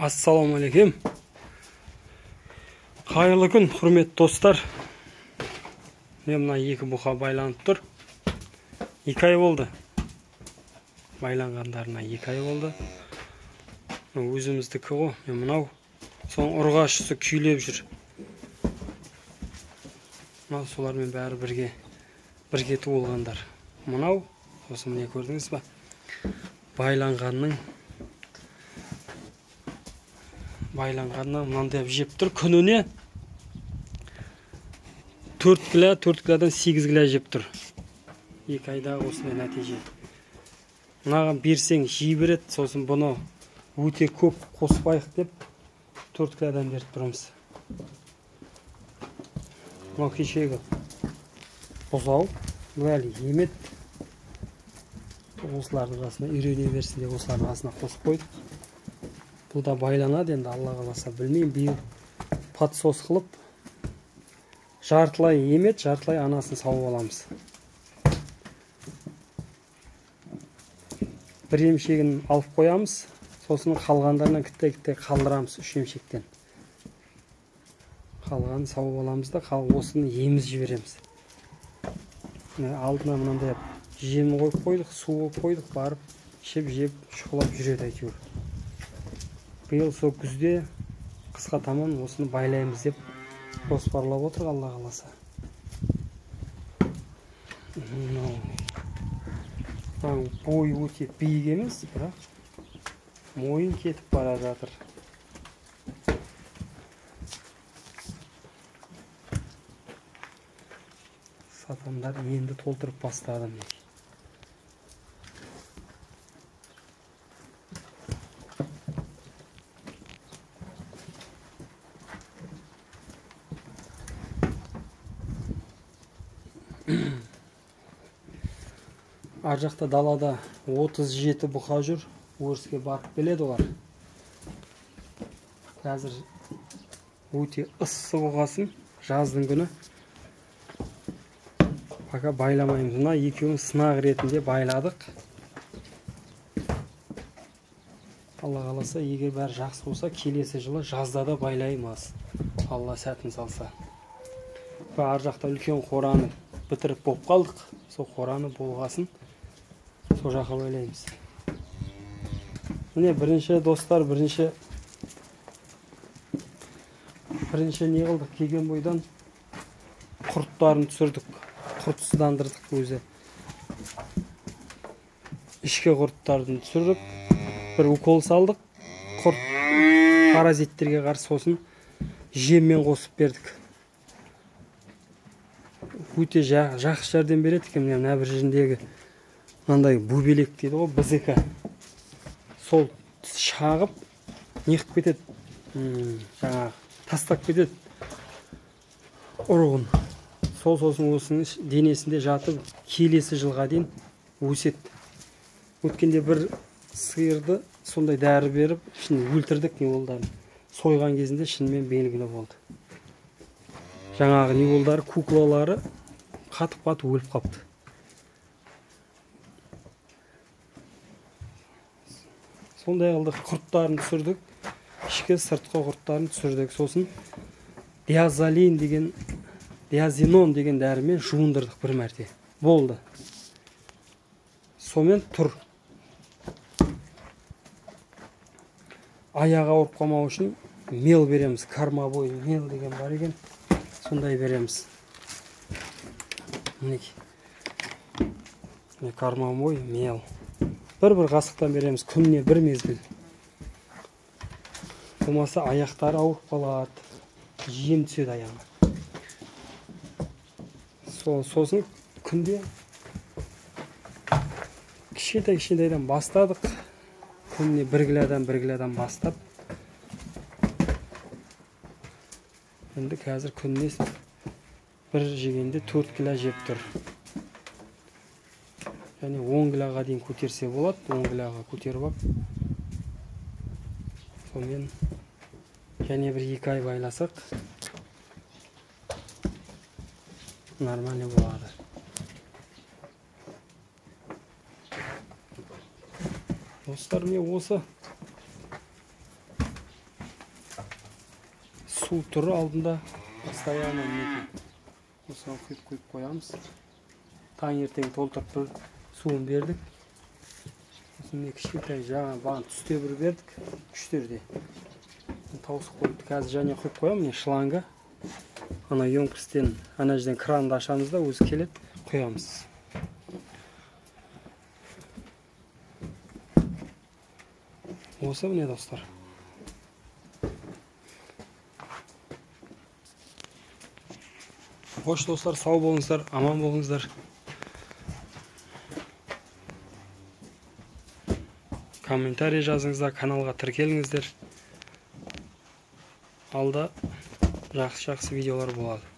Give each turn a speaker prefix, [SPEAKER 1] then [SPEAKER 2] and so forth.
[SPEAKER 1] Ассалаумағалейкум. Қайырлы күн, құрметті достар. Міне мына екі бұқа байланып тұр. 2 ай болды. Байланғандарына 2 ай болды. Өзіміздікі ғой. Мынау соның ұрғашысы күйлеп жүр. Мынау солармен бәрі бірге туылғандар. Мынау, сосын міне көрдіңіз ба? Байланғанның мынандай жеп тұр. Күніне 4 кило, 4 килодан 8 кило жеп тұр. 2 айда осындай нәтиже. Мынаған берсең жей береді, сосын бұны өте көп қоспайық деп 4 килодан беріп тұрамыз. Мынау кешегі бұзау, бұл әлі емеді. Осылардың қасына үйрене берсін деп осылардың қасына қосып қойдық. Бұл да байланады енді, Алла қаласа, білмеймін, биыл подсос қылып жартылай емет, жартылай анасын сауып аламыз. Бір емшегін алып қоямыз, сосын қалғандарынан кітте-кітте қалдырамыз 3 емшектен. Қалғанын сауып аламыз да, осыны еміз жібереміз. Алдына мынандай жем қойып қойдық, су қойып қойдық, барып ішіп жеп шұқылап жүреді әйтеуір. Биыл сол күзде қысқа таман осыны байлаймыз деп жоспарлап отыр, Алла қаласа. Мынау бойы өте биік емес, бірақ мойын кетіп бара жатыр. Сатандар енді толтырып бастады. Ар жақта далада 37 бұқа жүр, өріске барып келеді олар. Қазір өте ыссы болғасын, жаздың күні пока байламаймыз. Мына екеуін сынақ ретінде байладық. Алла қаласа, егер бәрі жақсы болса, келесі жылы жазда да байлаймыз. Алла сәтін салса. Ар жақта үлкен қораны бітіріп болып қалдық. Сол қораны болғасын сол жаққа байлаймыз. Міне бірінші достар, бірінші не қылдық? Келген бойдан құрттарын түсірдік. Құртсыздандырдық өзі. Ішкі құрттарын түсіріп, бір укол салдық. Құрт паразиттерге қарсы, сосын жеммен қосып бердік. Өте жақсы жәрдем береді екен. Мына бір жеріндегі мынандай бөбелек дейді ғой, БЗК. Сол шағып неғып кетеді, жаңағы тастап кетеді ұрығын. Сол сосын осының денесінде жатып келесі жылға дейін өседі. Өткенде бір сиырды сондай дәрі беріп, шын өлтірдік неолдарын. Сойған кезінде шынымен белгілі болды. Жаңағы неолдары, куклалары қатып-қатып өліп қапты. Сондай қылдық, құрттарын түсірдік, ішкі сыртқы құрттарын түсірдік. Сосын диазолин деген, диазинон деген дәрімен жуындырдық бір мәрте. Болды. Сонымен тұр. Аяғы ауырып қалмау үшін мел береміз. Кормовой мел деген бар екен. Сондай береміз. Мінекей. Міне кормовой мел. Бір-бір қасықтан береміз күніне бір мезгіл. Болмаса аяқтары ауырып қалады. Жем түседі аяғына. Сосын күнде кішкентай-кішкентайдан бастадық. Күніне 1 килодан 1 килодан бастап. Енді қазір күніне бір жегенде 4 кило жеп тұр. Және 10 килоға дейін көтерсе болады. 10 килоға көтеріп алып, сонымен және бір 2 ай байласақ нормально болады. Достар, міне осы Су тұр алдында постоянно, мінекей. Осыған құйып қоямыз. Таңертең толтырып бір суын бердік. Сосын міне кішкентай жаңа бағана түсте бір бердік, 3-терде. Тауысып қойыпты. Қазір және құйып қоямын, міне шланга. Ана емкостен, ана жерден кранды ашамыз да өзі келеді, құямыз. Осы міне достар. Қош достар, сау болыңыздар, аман болыңыздар. Комментарий жазыңыздар, каналға тіркеліңіздер. Алда жақсы-жақсы видеолар болады.